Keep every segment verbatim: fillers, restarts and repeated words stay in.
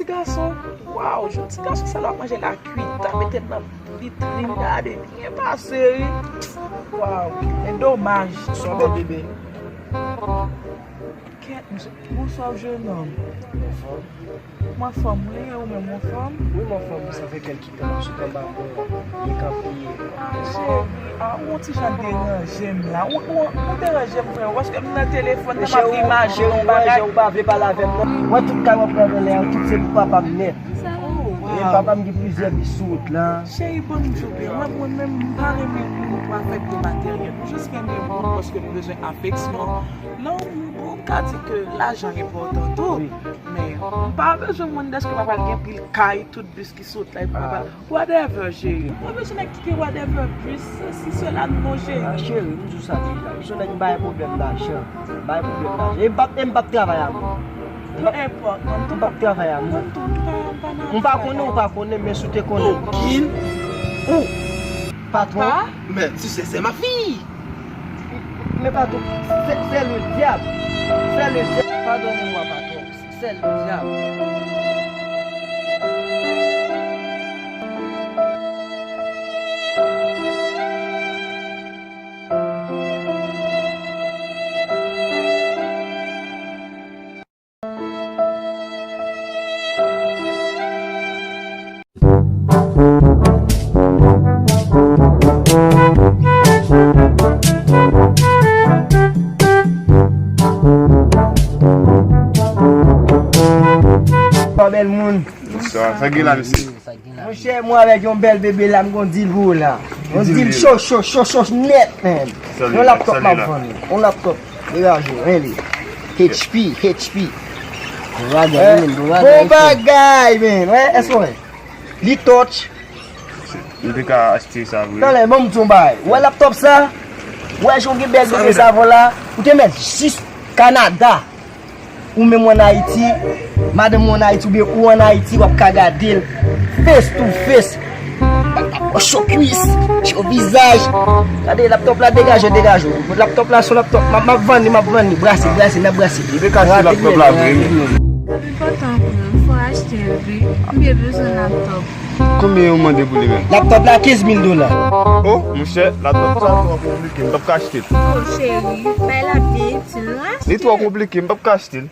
Gason, waw, jodi gason sa l ap manje lakui, ta mete l nan vitrin, gade byen pase wi. Waw, men domaj. Sòman bebe. Kèt, mesye. Bonswa, jenòm. Anfòm? M anfòm, wi, e ou menm, ou anfòm? Wi, m anfòm, sa fè kèlke tan m sot anba pon, li kanpe. Ah, cheri, ah, ou yon ti jan deranje m la. Ou, ou, ou deranje m, frè, paske m nan telefòn nan, m ap imajine yon bagay. Ou pa vle pale avè m, non. Wè tout kay w ap pran anlè a, tout se pou papa m nèt. Oh, wow. E papa m gen plizyè bis sou wout la. Cheri, ban m di w byen, mwen, mwen menm, m pa renmen moun pou afè de materyèl. M jis renmen moun paske m bezwen afeksyon. Lè w moun bon, ou ka di ke lajan enpòtan tou. Wi. Men, m pa bezwen moun dèske m ap al gen pil kay, tout bis ki sot la, epi m ap al, whatever, cheri. M pa bezwen nèg ki gen whatever, bis, sesi, sela, non, cheri. Ah, cheri, m di w sa deja. M se nèg m pa gen pwoblèm lajan. M pa gen pwoblèm lajan. E m p ap, e m p ap travay a moun. M p ap, m p ap travay a moun. M pa konnen, ou pa konnen, men si w te konnen. Ou, patwon. Men, tu sais, c'est ma fille. Men patwon, c'est, c'est le diable. C'est le diable. Pardonnez-moi, patwon. C'est le diable. Bèl moun. Bonswa. Sa gen la, mesye? Monchè, mwen avèk yon bèl bebe la, m gon dil pou ou la. Yon dil cho, cho, cho, cho, nèt, man. Yon laptop m ap vann ou. Yon laptop. Degaje w, men li. H P, H P. Bon bagay, bon bagay, man. Wè, èske w wè? Li touch. M te ka achte sa vre. Talè, ban m di w yon bagay. Ou wè laptop sa? Ou wè jan w gen bèl bebe sa avè w la? Ou te mèt jis Kanada. Ou menm w ann Ayiti, madanm ou ann Ayiti oubyen ou ann Ayiti, w ap ka gade l face to face. Bal t ap pran cho kwis, cho vizaj. Gade laptop la, degaje, degaje w. Laptop la, se yon laptop, m ap, m ap vann li, m ap vann li. Brase, brase, n ap brase. M te ka achte laptop la vre, men. Li enpòtan pou mwen, m fò achte l vre. M byen bezwen laptop. Konbyen yo mande pou li menm? Laptop la, kenz mil dola. Oh, monchè, laptop sa twò konplike, m p ap ka achte l. Oh, cheri, bay la byen itil, nou achte. Li twò konplike, m p ap ka achte l.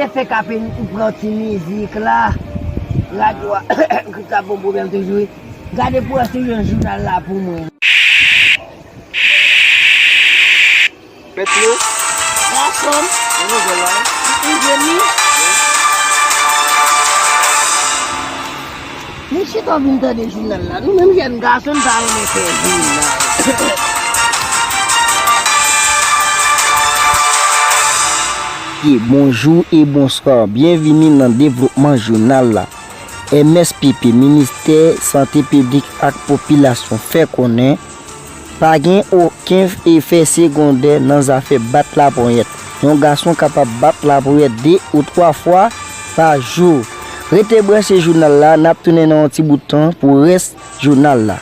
Te fè kape ou pran ti mizik la. Radyo a, ki ka bon pwoblèm toujou wi. Gade pou wè si w jwenn jounal la pou mwen. Petro. Anfòm. Yon nouvèl la. Ou jwenn li? Nou chita vin tande jounal la. Nou menm jèn gason, n ta renmen fè jounal. E bonjou e bonswa. Byenvini nan devlopman jounal la. M S P P, Ministè Sante Piblik ak Popilasyon, fè konnen pa gen okenn efè segondè nan zafè bat laponyèt. Yon gason kapab bat laponyèt de ou twa fwa pa jou. Rete branche jounal la, n ap tounen nan yon ti bout tan pou rès jounal la.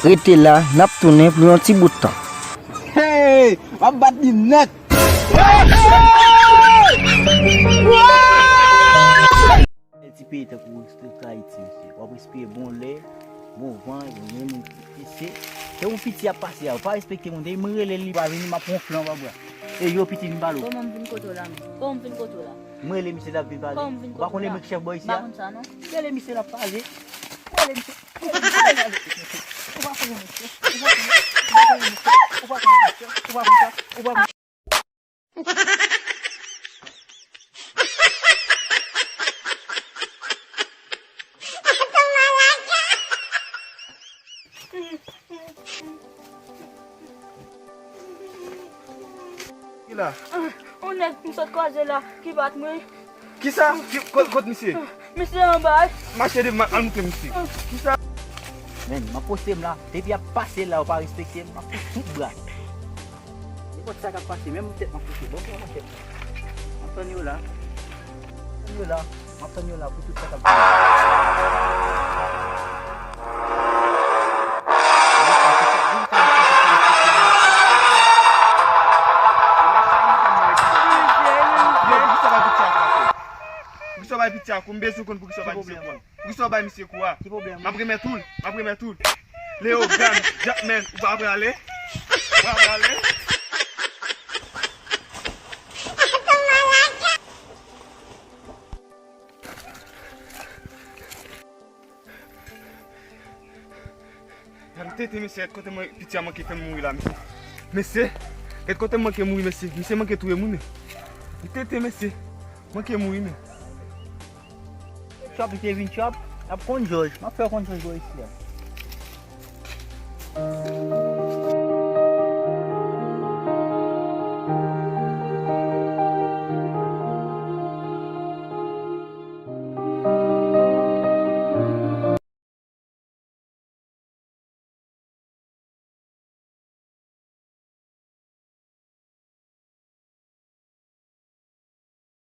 Rete la, n ap tounen pou yon ti bout tan. Hey! M ap bat li nèt! Ti peyi tankou Ayiti, mesye. W ap respire bon lè, bon van, gen moun, mesye. Se yon piti ap pase a, ou pa respekte moun. Depi m rele li pa vini, m ap wonfle anba bra. E yo piti vin pale w. Kòman m vin kote w la menm? Kòman m vin kote w la? M rele misye, l ap vin pale. Kòman m vin kote w la? Ou pa konnen mwen ki chèf bò isi a? M pa konn sa non. Rele misye, l ap pale. Rele misye. Ou pa konnen misye. Ou pa konnen. Ou pa konnen misye. Ou pa konnen misye. Ou pa konnen sa. Ou pa konnen. Ki la? Yon nèg m sot kwaze la ki bat mwen. Kisa? Ki, kot, kot misye? Misye anba. Mache de, al montre misye. Kisa? Men, m ap poste m la. Depi ap pase la, ou pa respekte m, m ap fè tout bra. Nenpòt sa k ap pase, menm tèt m ap pouse. Bon, bon, tèt. M ap tann yo la. M ap tann yo la. M ap tann yo la pou tout sa k ap vini. Yo, poukisa w bay piti a kou? M bezwen konn poukisa w bay piti a kou. Poukisa w bay misye kou a? Ki pwoblèm? M ap remèt ou l, m ap remèt ou l. Leogane, Jackman, ou pa prale? Ou pa prale? Gade tete mesye, gade kote mwen piti a manke fè m mouri la, mesye. Mesye, gade kote m manke mouri, mesye. Misye manke touye moun, men. Tete mesye, manke mouri, men. Chòp, li te vin chòp. N ap konn jòj. M ap fè w konn jòj bò isi a.